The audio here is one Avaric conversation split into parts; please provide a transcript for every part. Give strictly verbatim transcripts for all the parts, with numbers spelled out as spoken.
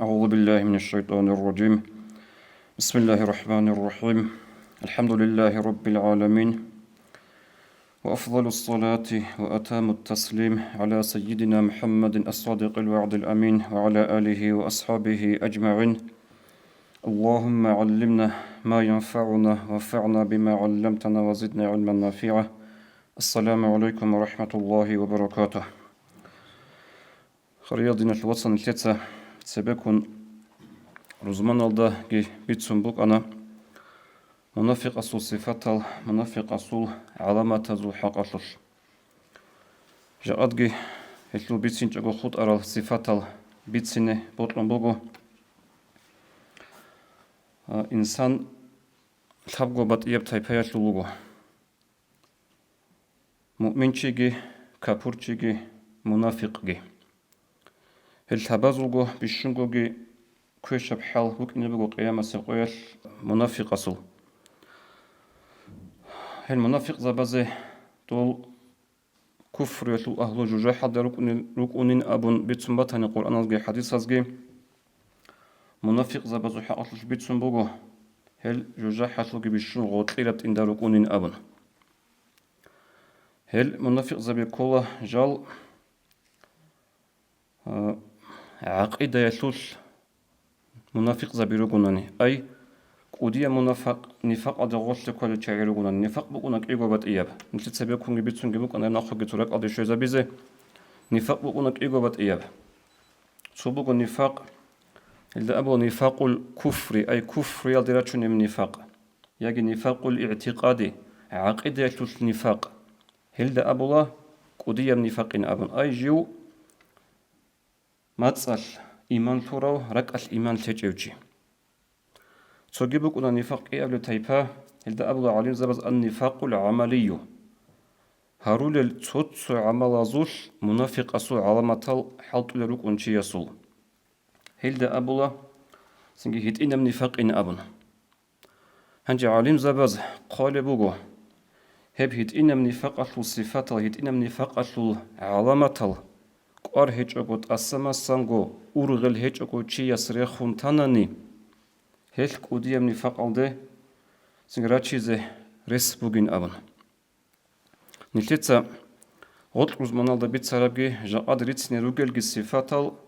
أعوذ بالله من الشيطان الرجيم. بسم الله الرحمن الرحيم. الحمد لله رب العالمين. وأفضل الصلاة وأتم التسليم على سيدنا محمد الصادق الوعد الأمين وعلى آله وأصحابه أجمعين. اللهم علمنا ما ينفعنا وانفعنا بما علمتنا وزدنا علما نافعا. السلام عليكم ورحمة الله وبركاته. Хириял диналъул вацал, нилъеца цебеккун рузманалдаги бицун букӀана мунафикъасул сифатал, мунафикъасул гӀаламатазул хӀакъалъулъ. Жакъадги гьелъул бицинчӀого хутӀарал сифатал бицине бокьун буго. А, инсан лъабго батӀияб тайпаялъул вуго. Муъминчиги, капурчиги, мунафикъги. Гьел лъабазулго бищунгоги квешаб хӀал букӀине буго къиямасеб къоялъ мунафикъасул. Гьел мунафикъзабазе дол куфруялъул агьлу жужахӀалда рукӀунин, рукӀунин абун бицун батани Къуръаналги хӀадисазги, мунафикъзабазул хӀакъалъулъ бицун буго, гьел жужахӀалъулги бищун гъоркьираб тӀинда рукӀунин абун. Гьел мунафикъзаби ккола жал, а, гӀакъидаялъулъ мунафикъзаби ругонани, ай, кӀудияб мунафикъ, нифакъалда гъорлъе кколел чагӀи ругонани, нифакъ букӀуна кӀиго батӀияб. Нилъеца бекунги бицунги букӀана гьеб нахъеги цо ракӀалде щвезабизе. Нифакъ букӀуна кӀиго батӀияб. Цо буго нифакъ, гьелда абула нифакъул куфри, ай, куфриялде рачунеб нифакъ, яги нифакъул игӀтикъади, гӀакъидаялъулъ нифакъ. Гьелда абула кӀудияб нифакъин абун, ай, жив мацӀалъ иман лъурав, ракӀалъ иман лъечӀев чи. Цоги букӀуна нифакъ кӀиабилеб тайпа, гьелда абула гӀалимзабаз ан-нифакъул гӀамалию. Гьарулел цо-цо гӀамалазулъ мунафикъасул гӀаламатал хӀалтӀулел рукӀун чиясул. Гьелда абула цинги гьитӀинаб нифакъин абун. Гьанже гӀалимзабаз хъвалеб буго, гьеб гьитӀинаб нифакъалъул сифатал, гьитӀинаб нифакъалъул гӀаламатал кӀвар гьечӀого, тӀаса-масанго, ургъел гьечӀого чияс рехун танани, гьелъ кӀудияб нифакъалде цинги рачизе рес бугин абун. Нилъеца гъоркь рузманалда бицарабги, жакъад рицине ругелги сифатал,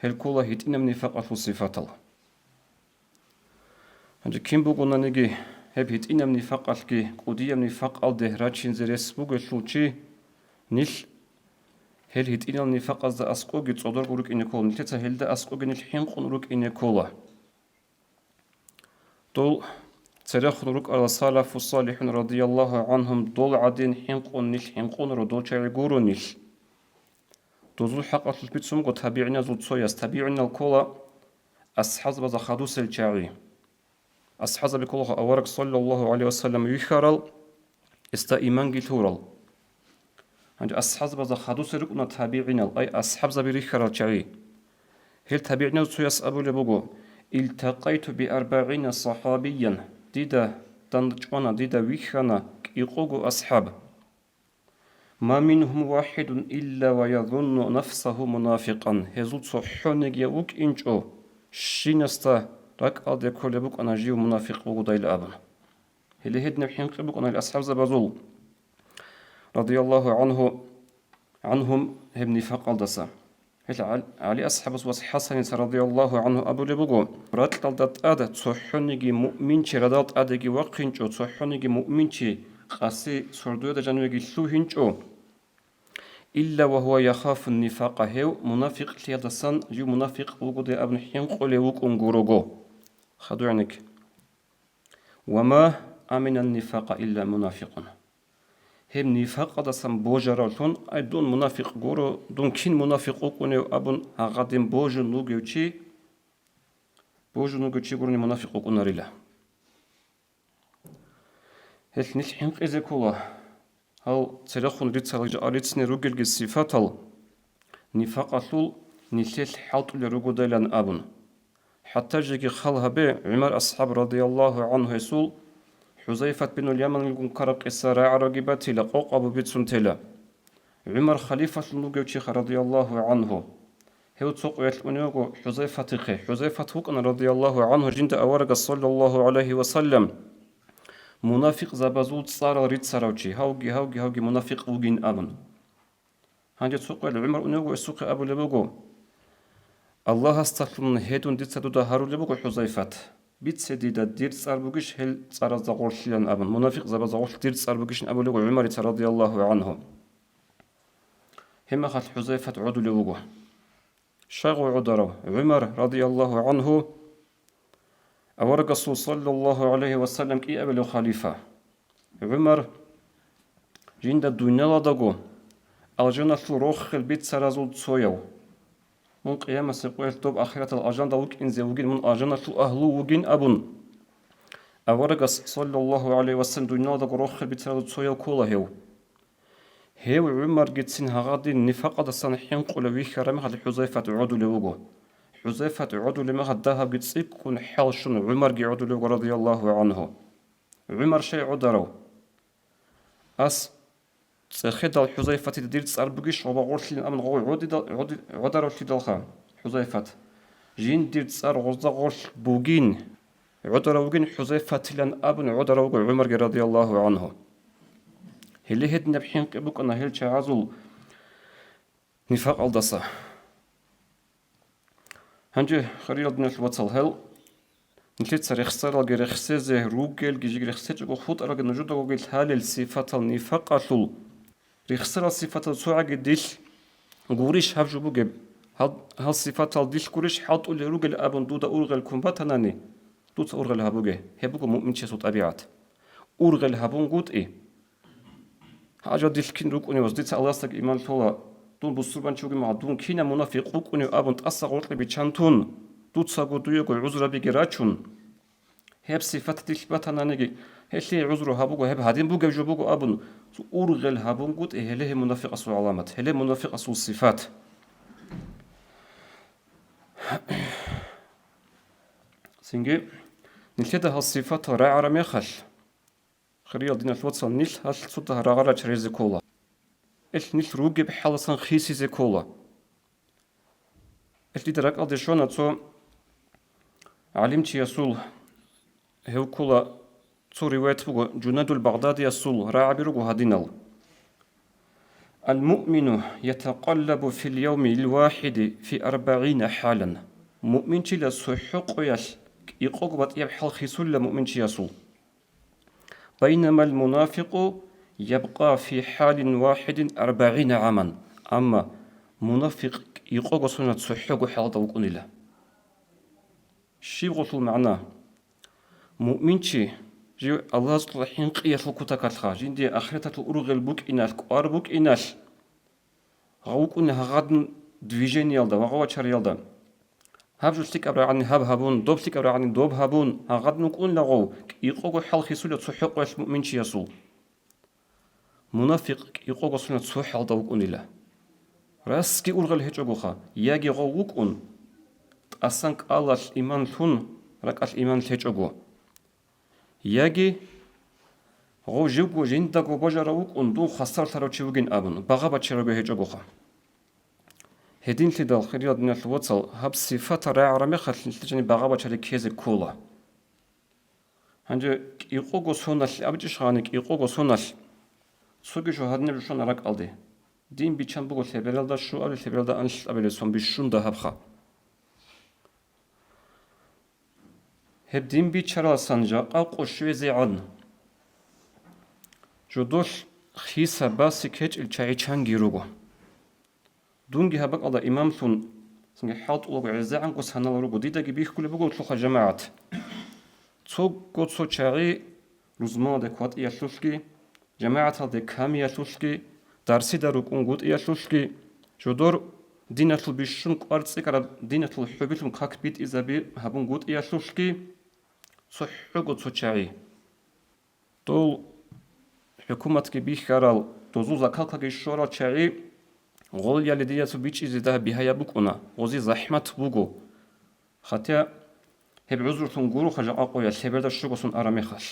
гьел ккола гьитӀинаб нифакъалъул сифатал. Гьанже кин бугонаниги, гьеб гьитӀинаб нифакъалъги кӀудияб нифакъалде рачинзе рес бугелъул чи, нилъ гьел гьитӀинал нифакъазда аскӀоги цӀодорго рукӀине ккола, нилъеца гьелда аскӀоги нилъ хӀинкъун рукӀине ккола. Дол церехун рукӀарал салафу салихӀун радияллагьу гӀанхум дол гӀадин хӀинкъун нилъ хӀинкъунаро, дол чагӀи гуро нилъ. Дозул хӀакъалъулъ бицунго табигӀиназул цояс, табигӀинал ккола асхӀабзабазда хадусел чагӀи. АсхӀабзаби ккола авараг саллаллагьу гӀалайгьи вассалам вихьарал, гьесда иманги лъурал. Гьанже асхӀабзабазда хадусел рукӀуна табигӀинал, ай, асхӀабзаби рихьарал чагӀи. Гьел табигӀиназул цояс абулеб буго: «Илтакъайту би арбагӀина сахабиян», дида данде чӀвана, дида вихьана кӀикъого асхӀаб. «Ма мингьум вахидун илла ва язунну нафсагьу мунафикъан», гьезул цохӀонигияв вукӀинчӀо, щинасда ракӀалде кколеб букӀана жив мунафикъ вугодайилан абун. Гьеле гьединаб хӀинкъи букӀана гьел асхӀабзабазул, радияллагьу гӀанху, гӀанхум, гьеб нифакъалдаса. Гьел ГӀал-, ГӀали асхӀабас ва ХӀасаница, радияллагьу гӀанху, абулеб буго: «Ракьалда тӀад цохӀониги муъминчи радал тӀадеги вахъинчӀо, цохӀониги муъминчи къаси сордояда жанивеги лъугьинчӀо, илла ва гьува яхафу нифакъа», гьев мунафикълъиялдасан жив мунафикъ вугодай абун хӀинкъулев вукӀун гурого. ХадугӀаник. «Ва ма амина нифакъа илла мунафикъун». Гьеб нифакъалдасан божаравлъун, ай, дун мунафикъ гуро, дун кин мунафикъ вукӀунев абун гьагъадин божун вугев чи, божун вугев чи гурони мунафикъ вукӀунарила. Гьелъ нилъ хӀинкъизе ккола, гьал церехун рицарал жакъа рицине ругелги сифатал нифакъалъул нилъелъ хӀалтӀулел ругодайлан абун. ХӀатта жеги хал гьабе, ГӀумар асхӀаб, радияллагьу гӀанху, гьесул ХӀузайфат бинул Яманилгун ккараб къиса рагӀарабги батила, къокъ абу бицун тела. ГӀумар халифалъун вугев чиха, радияллагьу гӀанху. Гьев цо къоялъ унев вуго ХӀузайфатихъе. ХӀузайфат вукӀана, радияллагьу гӀанхӀу, жинда аварагас, саллаллагьу гӀалайгьи ва саллам, мунафикъзабазул цӀарал рицарав чи, гьавги, гьавги, гьавги мунафикъ вугин абун. Гьанже цо къоялъ ГӀумар унев вуго, гьесухъе абулеб буго: «Аллагьасдалъун гьедун дица дуда гьарулеб буго, ХӀузайфат, бице дида, дир цӀар бугищ гьел цӀаразда гъорлъилан абун, мунафикъзабазда гъорлъ дир цӀар бугищин», абулеб буго ГӀумарица, радияллагьу гӀанхӀу. Гьебмехалъ ХӀузайфат гӀодулев вуго. Щай гъов гӀодарав? ГӀумар, радияллагьу гӀанхӀу, аварагасул, саллаллагьу гӀалайгьи ва саллам, кӀиабилев халифа. ГӀумар жинда дуниялалдаго алжаналъул рохел бицаразул цояв. Мун къиямасеб къоялъ доб ахиратал алжанда вукӀинзе вугин, мун алжаналъул агьлу вугин абун, аварагас, саллаллагьу гӀалайгьи ва саллам, дуниялалдаго рохел бицаразул цояв ккола гьев. Гьев ГӀумаргицин гьагъадин нифакъалдасан хӀинкъулев вихьараб мехалъ ХӀузайфат гӀодулев вуго. ХӀузайфат гӀодулеб мехалъ дагьабги цӀикӀкӀун хӀалщун ГӀумарги гӀодулев вуго, радияллагьу гӀанхӀу. ГӀумар щай гӀодарав? Ас цӀехедал ХӀузайфатида дир цӀар бугищ гъоба гъорлъилин абун гъов гӀодидал-, гӀоди-, гӀодаравлъидалха, ХӀузайфат, жиндир цӀар гъозда гъорлъ бугин, гӀодарав вугин ХӀузайфатилан абун гӀодарав вуго ГӀумарги, радияллагьу гӀанхӀу. Гьеле гьединаб хӀинкъи букӀана гьел чагӀазул нифакъалдаса. Гьанже, хириял диналъул вацал, гьел нилъеца рехсаралги рехсезе ругелги, жеги рехсечӀого хутӀаралги нужедагоги лъалел сифатал нифакъалъул, рехсарал сифатал цогӀаги дилъ гурищ гьаб жо бугеб? Гьал, гьал сифатал дилъ гурищ хӀалтӀулел ругел абун дуда ургъел ккун батанани, дуца ургъел гьабуге. Гьеб буго муъминчиясул тӀабигӀат. Ургъел гьабунгутӀи. Гьажал дилъ кин рукӀунев, дица Аллагьасдаги иман лъола, дун бусурбанчи вугин, магӀа дун кинаб мунафикъ вукӀунев абун тӀаса гъоркье биччан тун, дуцаго дуего гӀузрабиги рачун, гьеб сифат дилъ батананиги, гьелъие гӀузру гьабуго, гьеб гьадин бугеб жо буго абун, ургъел гьабунгутӀи, гьеле гьеб мунафикъасул гӀаламат, гьеле мунафикъасул сифат. Цинги, нилъеда гьал сифатал рагӀараб мехалъ, хириял диналъул вацал, нилъ гьалъ цо дагь рагъарал чаризе ккола. Ил нилъ ругеб хӀаласан хисизе ккола. Ил дида ракӀалде щвана цо гӀалимчиясул, гьев ккола, цо риваят буго, Жунайдул Багъдадиясул рагӀаби руго гьадинал: «Ал-муъмину ятакъаллабу фил явмил вахиди фи арбагӀина хӀалан». Муъминчила цохӀо къоялъ кӀикъого батӀияб хӀал хисулила муъминчиясул. «Байнамал мунафикъу ябкъа фи хӀалин вахидин арбагӀина гӀаман». Амма мунафикъ кӀикъого соналъ цохӀого хӀалда вукӀунила. Щиб гъолъул магӀна? Муъминчи жив Аллагьасул хӀинкъиялъул кутакалъха, жиндие ахираталъул ургъел букӀиналъ, кӀвар букӀиналъ, гъав вукӀуна гьагъадин движениялда ва гъавачариялда. Гьаб жо лъикӀаб рагӀани гьаб гьабун, доб лъикӀаб рагӀани доб гьабун, гьагъадин вукӀунила гъов, кӀикъого хӀал хисула цохӀо къоялъ муъминчиясул. Мунафикъ кӀикъого соналъ цо хӀалда вукӀунила. Расги ургъел гьечӀогоха, яги гъов вукӀун, тӀасан кӀалалъ иман лъун, ракӀалъ иман лъечӀого. Яги гъов живго жиндаго бажарав вукӀун, дун хвасарлъарав чи вугин абун, багъа бачарабги гьечӀогоха. Гьединлъидал, хириял диналъул вацал, гьаб сифатал рагӀараб мехалъ нилъеда жаниб багъа бачари ккезе ккола. Гьанже кӀикъого соналъ абичӀищ гъани, кӀикъого соналъ. Цоги жо гьадинаб жо щвана ракӀалде. Дин биччан буго лъебералда щуабилеб, лъебералда анлъабилеб сон бищун дагьабха. Гьеб дин биччараласан жакъа къо щвезегӀан. Жодолъ хиса баси ккечӀел чагӀи чанги руго. Дунги гьаб бакӀалда имамлъун, цинги хӀалтӀулаго гӀезегӀанго санал руго, дидаги бихьулеб буго лъуха жамагӀат. Цого цо чагӀи рузманалде кватӀиялъулъги, жамагӀаталде камиялъулъги, дарсида рукӀунгутӀиялъулъги, жодор диналъул бищун кӀвар цӀикӀкӀараб диналъул хӀубилъун как битӀизаби гьабунгутӀиялъулъги, цохӀого цо чагӀи. Дол хӀукуматги бихьарал, дозул закалкаги щорал чагӀи гъолъиялде дида цо бичӀчӀизе дагь бигьаяб букӀуна, гъози захӀмат буго. Хатя гьеб гӀузрулъун гуроха жакъа къоялъ лъеберда щуго сон араб мехалъ.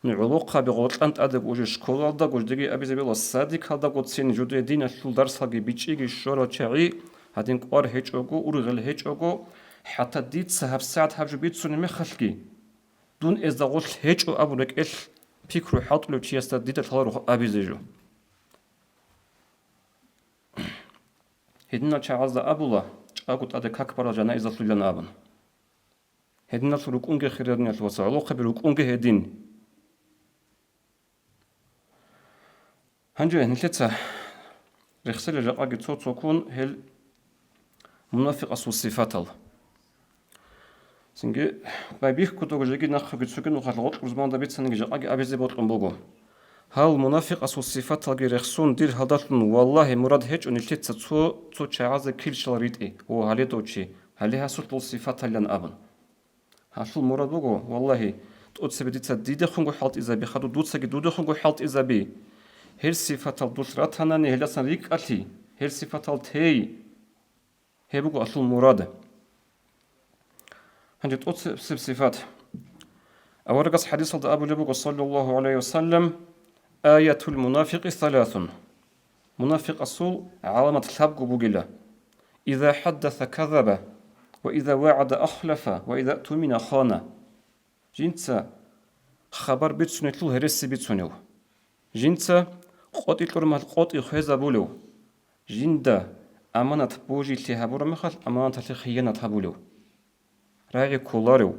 Ну гӀолохъаби гъоркьан тӀадаго уже школалдаго, жеги абизабила садикалдагоцин жуде диналъул дарсалги бичӀчӀиги щорал чагӀи Гьадин кӀвар гьечӀого, ургъел гьечӀого, хӀатта дица гьабсагӀат гьаб жо бицунеб мехалъги, дун эзда гъорлъ гьечӀо абун рекӀелъ пикру хӀалтӀулев чиясда дида лъаларо абизе жо. Гьединал чагӀазда абула, чӀаго тӀаде как барал жанаизалъулилан абун. Гьединалъул рукӀунги хириял диналъул вацал, гӀолохъаби рукӀунги гьедин. Гьанже нилъеца рехсела жакъаги цо-цоккун гьел мунафикъасул сифатал. Цинги байбихьго дого жеги нахъеги цоги нухалъ гъоркь рузманалда бицаниги жакъаги абизе бокьун буго. Гьал мунафикъасул сифаталги рехсун дир гьалдалъун, валлагьи, мурад гьечӀо нилъеца цо, цо чагӀазе килщал ритӀи ва гьале дов чи, гьале гьасулъул сифаталилан абун. Гьалъул мурад буго, валлагьи, тӀоцебе дица дидехунго хӀалтӀизаби, хадуб дуцаги дудехунго хӀалтӀизаби. Гьел сифатал дулъ ратанани, гьелдасан рикӀкӀалъи, гьел сифатал тей. Гьеб буго гьалъул мурад. Гьанже тӀоцебесеб сифат. Аварагас хӀадисалда абулеб буго, саллаллагьу гӀалайгьи ва саллам: «Аятул мунафикъи саласун». Мунафикъасул гӀаламат лъабго бугила: «Иза хӀаддаса казаба, ва иза вагӀада ахлафа, ва иза тумина хана». Жинца хабар бицунелъул гьереси бицунев. Жинца къотӀи кьурмал къотӀи хвезабулев. Жинда аманат божилъи гьабураб мехалъ, аманаталъе хиянат гьабулев. РагӀи кколарев.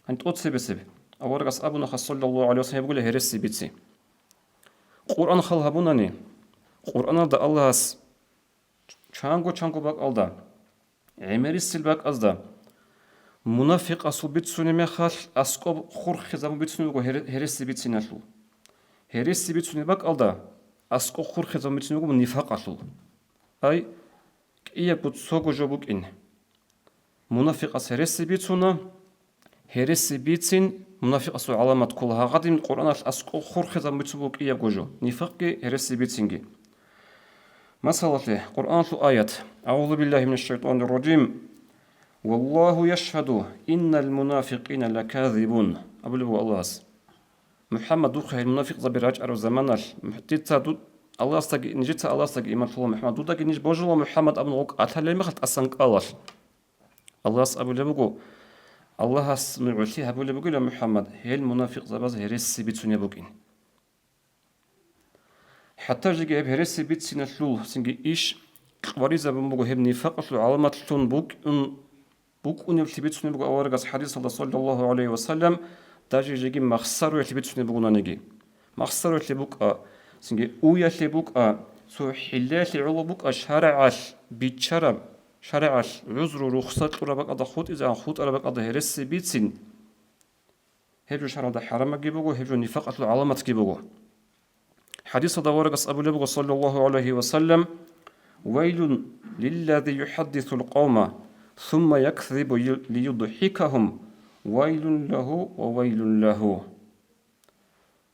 Гьанже тӀоцебесеб. Аварагас абунаха, саллаллагьу гӀалайгьи ва саллам, гьеб бугила гьереси бици. Къуръан хал гьабунани, Къуръаналда Аллагьас чанго-чанго бакӀалда, гӀемерисел бакӀазда, мунафикъасул бицунеб мехалъ, аскӀоб хурхизабун бицунеб буго гьере-, гьереси бициналъул. Гьереси бицунеб бакӀалда, аскӀоб хурхизабун бицунеб буго нифакъалъул. Ай, кӀиябго цого жо букӀин. Мунафикъас гьереси бицуна, гьереси бицин, мунафикъасул гӀаламат ккола гьагъадин, Къуръаналъ аскӀоб хурхизабун бицун буго кӀиябго жо, нифакъги гьереси бицинги. Масалалъе, Къуръаналъул аят: «АгӀузу биллагьи минаш шайтӀанир ражим. Валлагьу яшгьаду иннал мунафикъина лаказибун», абулеб буго Аллагьас. МухӀаммад, духъе гьел мунафикъзаби рачӀараб заманалъ, дица ду-, Аллагьасдаги, нижеца Аллагьасдаги иман лъула, МухӀаммад, дудаги ниж божула, МухӀаммад, абун гъукӀ алъалел мехалъ тӀасан кӀалалъ. Аллагьас абулеб буго, Аллагьас нугӀлъи гьабулеб бугила, МухӀаммад, гьел мунафикъзабаз гьереси бицунеб букӀин. ХӀатта жеги гьеб гьереси бициналъул цинги иш кьваризабун буго, гьеб нифакъалъул гӀаламатлъун букӀун, букӀунеблъи бицунеб буго аварагас хӀадисалда, саллаллагьу гӀалайгьи ва саллам, даже жеги махсаруялъе бицунеб бугонаниги. Махсаруялъе букӀа, цинги уялъе букӀа, цо хӀиллаялъе гӀоло букӀа шарагӀалъ биччараб, шарагӀалъ гӀузру, рухсат кьураб бакӀалда хутӀизегӀан хутӀараб бакӀалда гьереси бицин. Гьеб жо шаргӀалда хӀарамабги буго, гьеб жо нифакъалъул гӀаламатги буго. ХӀадисалда аварагас абулеб буго, саллаллагьу гӀалайгьи ва саллам: «Вайлун лиллади юхӀаддисул къавма, сумма якзибу ю-, лиюдхӀикагьум, вайлун лагьу ва вайлун лагьу».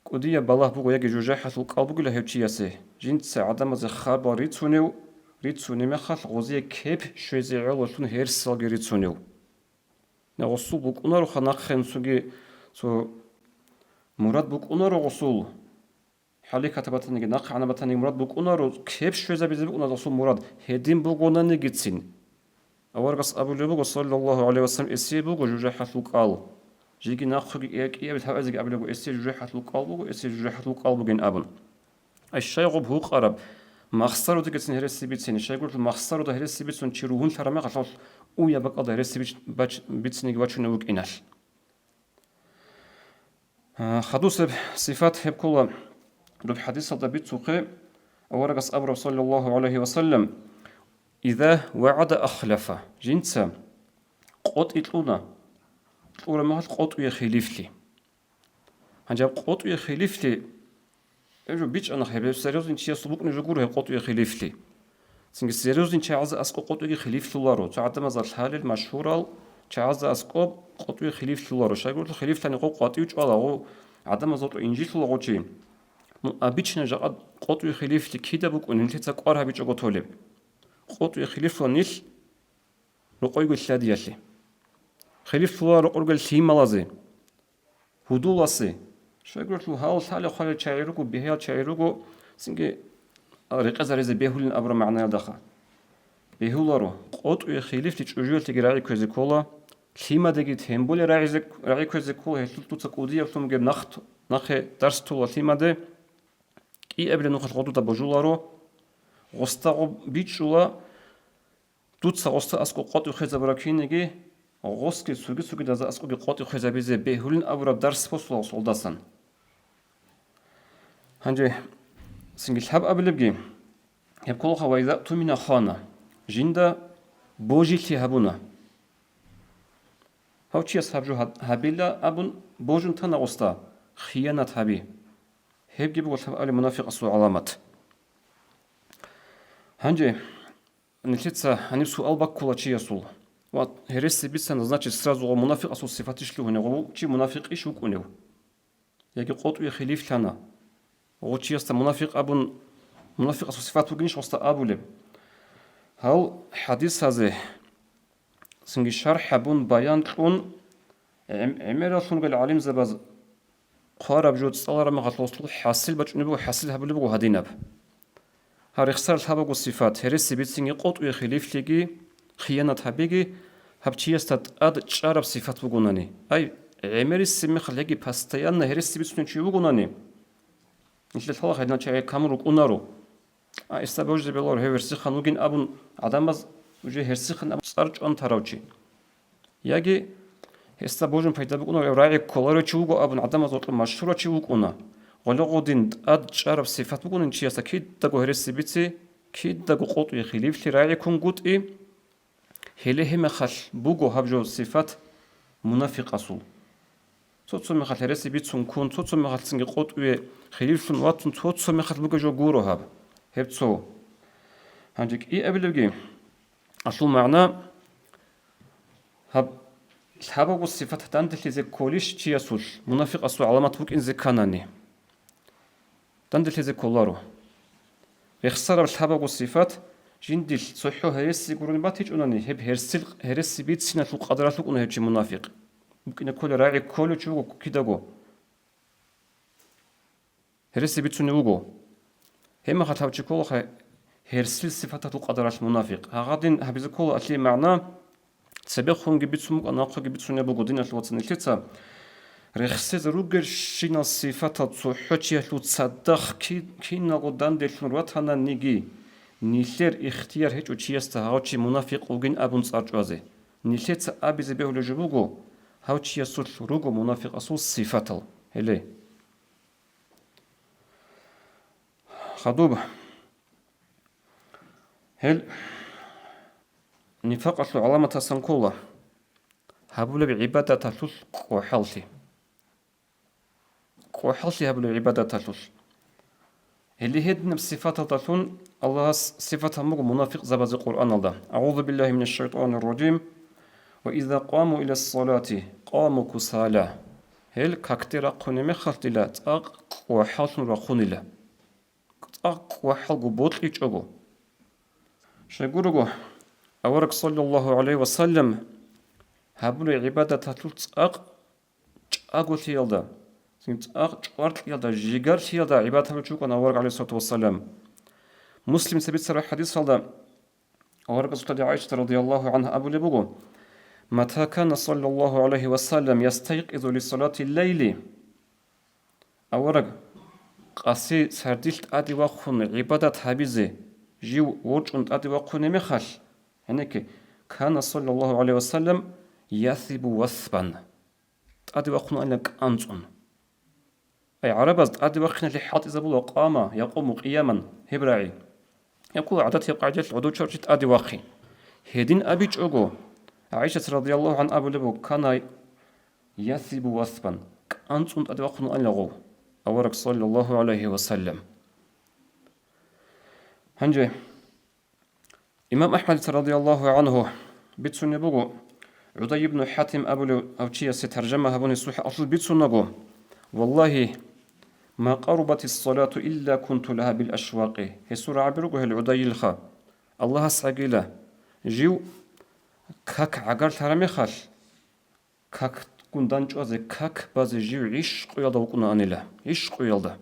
КӀудияб балагь буго яги жужахӀалъул кӀал бугила гьев чиясе, жинца гӀадамазе хабар рицунев, рицунеб мехалъ гъозие кеп щвезе гӀололъун гьерсалги рицунев. Гъосул букӀунароха нахъе цоги цо мурад букӀунаро гъосул. ХӀалихьатаб батаниги, нахъегӀанаб батаниги мурад букӀунаро, кеп щвезабизе букӀуна гъосул мурад, гьедин бугонанигицин. Аварагас абулеб буго, саллаллагьу гӀалайгьи ва саллам, эсие буго жужахӀалъул кӀал. Жеги нахъеги кӀия-, кӀиябил гьавазеги абулеб буго, эсие жужахӀалъул кӀал буго, эсие жужахӀалъул кӀал бугин абун. Ай, щай гъуб гьукъараб, махсарудагицин гьереси бицин, щайгурелъул махсаруда гьереси бицун чи ругьунлъараб мехалъ, уяб бакӀалда гьереси бич-, бач-, бициниги вачунев вукӀиналъ. А, хадусеб сифат гьеб ккола, доб хӀадисалда бицухъе, аварагас абураб, саллаллагьу гӀалайгьи ва саллам: «Иза вагӀада ахлафа», жинца къотӀи кьуна, кьураб мехалъ къотӀуе хилифлъи. Гьанже гьаб къотӀуе хилифлъи, гьеб жо бичӀчӀана, гьеб серьёзный чиясул букӀунеб жо гуро гьеб къотӀуе хилифлъи. Цинги серьёзный чагӀазда аскӀоб къотӀуеги хилифлъуларо, цо гӀадамазда лъалел машгьурал чагӀазда аскӀоб къотӀуе хилифлъуларо. Щайгурелъул хилифлъани гъо къватӀив чӀвалаго, гӀадамазда гъо инжитлъулаго чи. Ну, обычно жакъа къотӀуе хилифлъи кида букӀун, нилъеца кӀвар гьабичӀого толеб. КъотӀуе хилифлъула нилъ рокъойго лъадиялъе. Хилифлъула рокъоргел лъималазе. Гьудуласе. Щайгурелъул гьал лъалел-хъвалел чагӀи руго, бегьиял чагӀи руго, цинги рекъезаризе бегьулин абураб магӀнаялдаха. Бегьуларо, къотӀуе хилифлъи чӀужуялъеги рагӀи кквезе ккола, лъимадеги тем более рагӀизе, рагӀи кквезе ккола, гьелъул дуца кӀудияблъун бугеб нахт-, нахъе дарс тола лъимаде, кӀиабилеб нухалъ гъодуда божуларо, гъосда гъоб бичӀчӀула, дуца гъосда аскӀоб къотӀи хвезабураб кинниги, гъосги цоги-цогидазда аскӀобги къотӀи хвезабизе бегьулин абураб дарс босула гъосулдасан. Гьанже цинги лъабабилебги, гьеб кколаха: «Ва иза тумина хана», жинда божилъи гьабуна. Гьав чияс гьаб жо гьаб-, гьабила абун божун тана гъосда, хиянат гьаби. Гьебги буго лъабабилеб мунафикъасул гӀаламат. Гьанже нилъеца гьаниб суал баккула чиясул: «Ва гьереси бицана, значит, сразу гъо мунафикъасул сифатищ лъугьунев, гъо чи мунафикъищ вукӀунев?» Яги къотӀуе хилифлъана. Гъо чиясда мунафикъ абун, мунафикъасул сифат бугинищ гъосда абулеб? Гьал хӀадисазе цинги шархӀ гьабун, баян кьун, гӀем-, гӀемераллъун ругел гӀалимзабаз хъвараб жо цӀалараб мехалъ гъослъул хӀасил бачӀунеб буго, хӀасил гьабулеб буго гьадинаб. Гьа, рехсараб лъабабго сифат, гьереси бицинги, къотӀуе хилифлъиги, хиянат гьабиги, гьаб чиясда тӀад чӀараб сифат бугонани. Ай, гӀемерисеб мехалъ яги постоянно гьереси бицунев чи вугонани, нилъер лъалахъ гьединал чагӀи камун рукӀунаро. А, гьесда божизе бегьуларо, гьев гьерсихан вугин абун, гӀадамаз уже гьерсихан абун цӀар чӀван тарав чи. Яги гьесда божун пайда букӀунаро, гьев рагӀи кколарев чи вуго абун, гӀадамаз гьоркьоб машгьурав чи вукӀуна. Гъоле гъодин тӀад чӀараб сифат бугонин чиясда кидаго гьереси бици, кидаго къотӀуе хилифлъи, рагӀи ккунгутӀи, гьеле гьеб мехалъ буго гьаб жо сифат мунафикъасул. Цо-цо мехалъ гьереси бицун ккун, цо-цо мехалъ цинги къотӀуе хилифлъун ватун, цо-цо мехалъ бугеб жо гуро гьаб. Гьеб цо. Гьанже кӀиабилебги, алъул магӀна, гьаб лъабабго сифат данделъизе кколищ чиясулъ мунафикъасул гӀаламат букӀинзе кканани? Данделъизе кколаро. Рехсараб лъабабго сифат, жиндилъ цохӀо гьереси гурони батичӀунани, гьеб гьерсил, гьереси бициналъул къадаралъ вукӀуна гьев чи мунафикъ. БукӀине кколеб, рагӀи кколев чи вуго кидаго. Гьереси бицунев вуго. Гьеб мехалъ гьав чи кколаха гьерсил сифаталъул къадаралъ мунафикъ. Гьагъадин гьабизе ккола алъие магӀна, цебехунги бицун букӀана, нахъеги бицунеб буго, диналъул вацал, нилъеца рехсезе ругелщинал сифатал цохӀо чиясул цадахъ ки-, киналго данделъун ратананиги, нилъер ихтияр гьечӀо чиясда гьав чи мунафикъ вугин абун цӀар чӀвазе. Нилъеца абизе бегьулеб жо буго, гьав чиясулъ руго мунафикъасул сифатал. Гьеле. Хадуб. Гьел нифакъалъул гӀаламатасан ккола гьабулеб гӀибадаталъулъ кӀвахӀаллъи. КӀвахӀаллъи гьабулеб гӀибадаталъулъ. Гьеле гьединаб сифаталдалъун Аллагьас сифат гьабун буго мунафикъзабазе Къуръаналда: «АгӀузу биллагьи минаш шайтӀанир ражим. Ва иза къаму илас салати къаму кусала». Гьел какде рахъунеб мехалъ дила цӀакъ кӀвахӀаллъун рахъунила. ЦӀакъ кӀвахӀалго бокьичӀого. Щайгурого, авараг саллаллагьу гӀалайгьи ва саллам гьабулеб гӀибадаталъулъ цӀакъ чӀаголъиялда, цӀакъ чӀваркьиялда, жигарлъиялда гӀибадат гьабулев чи вукӀана авараг, гӀалайгьиссалату вассалам. Муслимица бицараб хӀадисалда аварагасул хадуб ГӀайшат радияллагьу гӀангьа абулеб буго: «Мата кана саллаллагьу гӀалайгьи ва саллам ястайкъизу лисалатил лайли». Авараг къаси сардилъ тӀаде вахъун гӀибадат гьабизе жив ворчӀун тӀаде вахъунеб мехалъ, гьенекке, кана саллаллагьу гӀалайгьи ва саллам ясибу васбан. ТӀаде вахъун ана кӀанцӀун. Ай, гӀарабаз тӀаде вахъиналъе хӀалтӀизабула къама, якъуму къияман, гьеб рагӀи. Гьеб ккола гӀадат, гьеб къагӀидалъ гӀодов чӀварав чи тӀаде вахъи. Гьедин абичӀого, ГӀайшат радияллагьу гӀангьа абулеб буго: «Кана ясибу васбан», кӀанцӀун тӀаде вахъун аналаго авараг саллаллагьу гӀалайгьи ва саллам. Гьанже имам АхӀмад радияллагьу гӀангьу бицунеб буго, ГӀудай ибну ХӀатим абулев гьав чиясе таржама гьабун гьесул хӀакъалъулъ бицунаго: «Валлагьи, ма къарубатис салату илла кунту лагьа бил ашвакъи». Гьесул рагӀаби руго гьел ГӀудайилха. Аллагьас гӀагила, жив как гӀагарлъараб мехалъ, какгун дандчӀвазе, как базе жив гӀишкъуялда вукӀунаанила, гӀишкъуялда.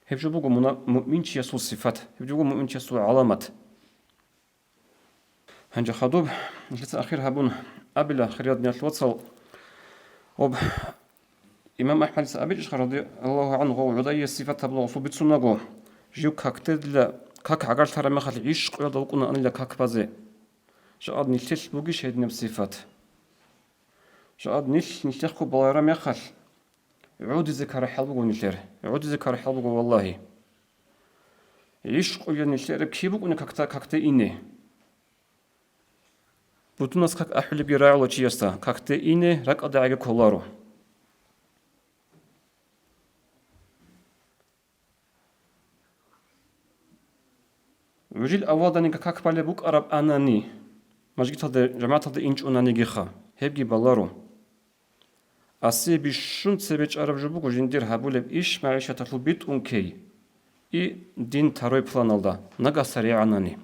Гьеб жо буго муна-, муъминчиясул сифат, гьеб жо буго муъминчиясул гӀаламат. Гьанже хадуб, нилъеца ахир гьабун абила, хириял диналъул вацал, гъоб имам АхӀмадица абичӀищха, радияллагьу гӀангьу, гъов гӀодайил сифат гьабулев гъосул бицунаго, жив какде дила, как гӀагарлъараб мехалъ гӀишкъуялда вукӀунаанила как базе. Жакъад нилъелъ бугищ гьединаб сифат? Жакъад нилъ нилъехъго балараб мехалъ, гӀодизе ккарахӀал буго нилъер. ГӀодизе ккарахӀал буго, валлагьи. ГӀишкъуялда нилъер киб букӀуна какда-, какде ине? Будунас как ахӀулебги рагӀула чиясда, какде ине ракӀалда гӀаги кколаро. ГӀужил авалдани как балеб букӀарабани, мажгиталде, жамагӀаталде инчӀунанигиха, гьебги баларо. Асие бищун цебе чӀараб жо буго жиндир гьабулеб иш магӀишаталъул битӀун ккей, и дин тарой планалда, нагагьса регӀанани.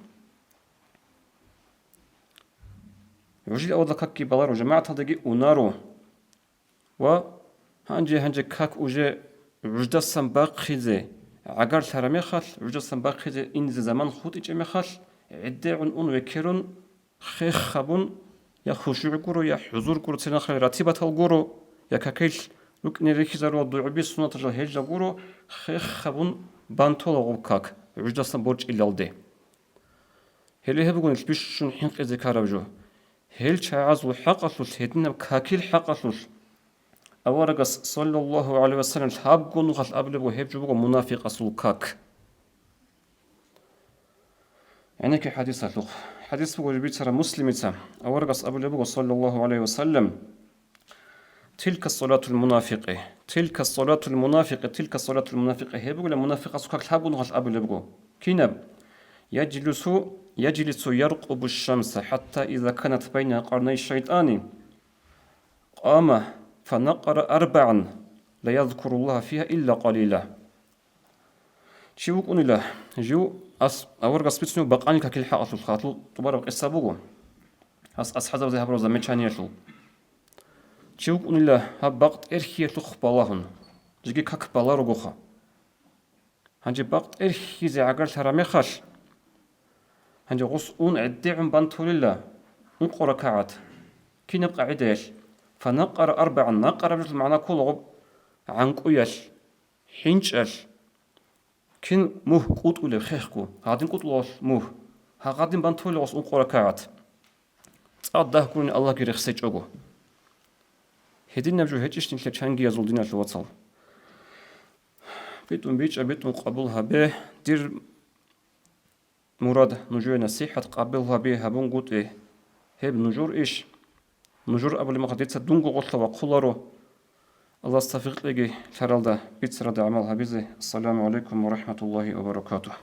ГӀужил авалда какги баларо, жамагӀаталдеги унаро. Ва гьанже-гьанже как уже гӀуждасан бахъизе гӀагарлъараб мехалъ, гӀуждасан бахъизе инзе заман хутӀичӀеб мехалъ, гӀедегӀун ун векерун, хех гьабун, я хушугӀ гуро, я хӀузур гуро, цинахъе ратибатал гуро, я какил рукӀине рихьизарурал дугӀаби суннатал гьел жал гуро, хех гьабун бан тола гъоб как, гӀуждасан борчӀилалде. Гьеле гьеб буго нилъ бищун хӀинкъизе ккараб жо. Гьел чагӀазул хӀакъалъулъ, гьединаб какил хӀакъалъулъ. Аварагас, саллаллагьу гӀалайгьи ва саллам, лъабго нухалъ абулеб буго, гьеб жо буго мунафикъасул как. ГӀенекке хӀадисалъухъ. ХӀадис буго бицараб Муслимица. Аварагас абулеб буго, саллаллагьу гӀалайгьи ва саллам: «Тилка салатул мунафикъи, тилка салатул мунафикъи, тилка салатул мунафикъи». Гьеб бугила мунафикъасул как лъабго нухалъ абулеб буго. Кинаб? «Яджлису, яджлису яркъубу шамса, хӀатта иза канат байна къарнай шайтӀани, къама, фанакъара арбагӀан, ла язкуруллагьа фигьа илла къалила». Чи вукӀунила, жив ас-, аварагас бицунев бакъанил какил хӀакъалъулъ, гьалъул тӀубараб къисса буго. Гьас асхӀабзабазе гьабураб замечаниялъул. Чи вукӀунила гьаб бакъ тӀерхьиялъухъ балагьун, жеги как баларугоха. Гьанже бакъ тӀерхьизе гӀагарлъараб мехалъ, гьанже гъос ун гӀедегӀун бан толила ункъо ракагӀат. Кинаб къагӀидаялъ? «Фанакъара арбагӀан», накъараб жоялъул магӀна ккола гъоб гӀанкӀуялъ, хӀинчӀалъ, кин мугь кӀутӀулеб хехго, гьадин кӀутӀулагъулъ мугь, гьагъадин бан толила гъос ункъо ракагӀат. ЦӀакъ дагь гурони Аллагьги рехсечӀого. Гьединаб жо гьечӀищ нилъер чангиязул, диналъул вацал? БитӀун бичӀчӀа, битӀун къабул гьабе, дир мурад нужее насихӀат къабул гьаби гьабунгутӀи, гьеб нужер иш. Нужер абулеб мехалъ дица дунго гъорлъа вахъуларо. Аллагьас тавфикъ кьеги лъаралда, бицаралда гӀамал гьабизе. Ассаламу гӀалайкум ва рахӀматуллагьи ва баракатугь.